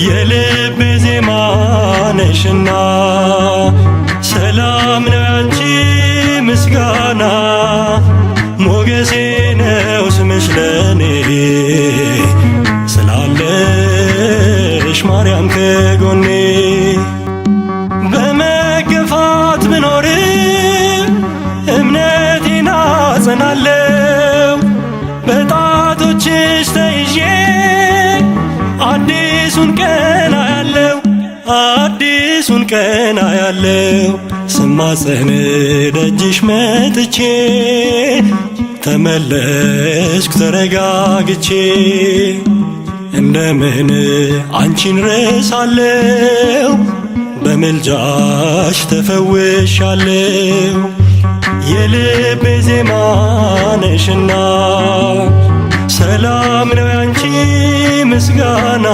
የልቤ ዜማ ነሽና ሰላም ነው ያንቺ ምስጋና ሞገሴ ነው ስምሽ ለኔ ስላለሽ ማርያም ከጎኔ። በመገፋት ብኖር እምነቴን አጸናለው፣ በጣቶችሽ ተይዤ አዲሱን ቀን አያለው፣ አዲሱን ቀን አያለው። ስማጸን ደጅሽ መጥቼ ተመለስኩ ተረጋግቼ። እንደምን አንቺን ረሳለው? በምልጃሽ ተፈውሻለው። የልቤ ዜማ ነሽና ሰላም ነው ያንቺ ምስጋና።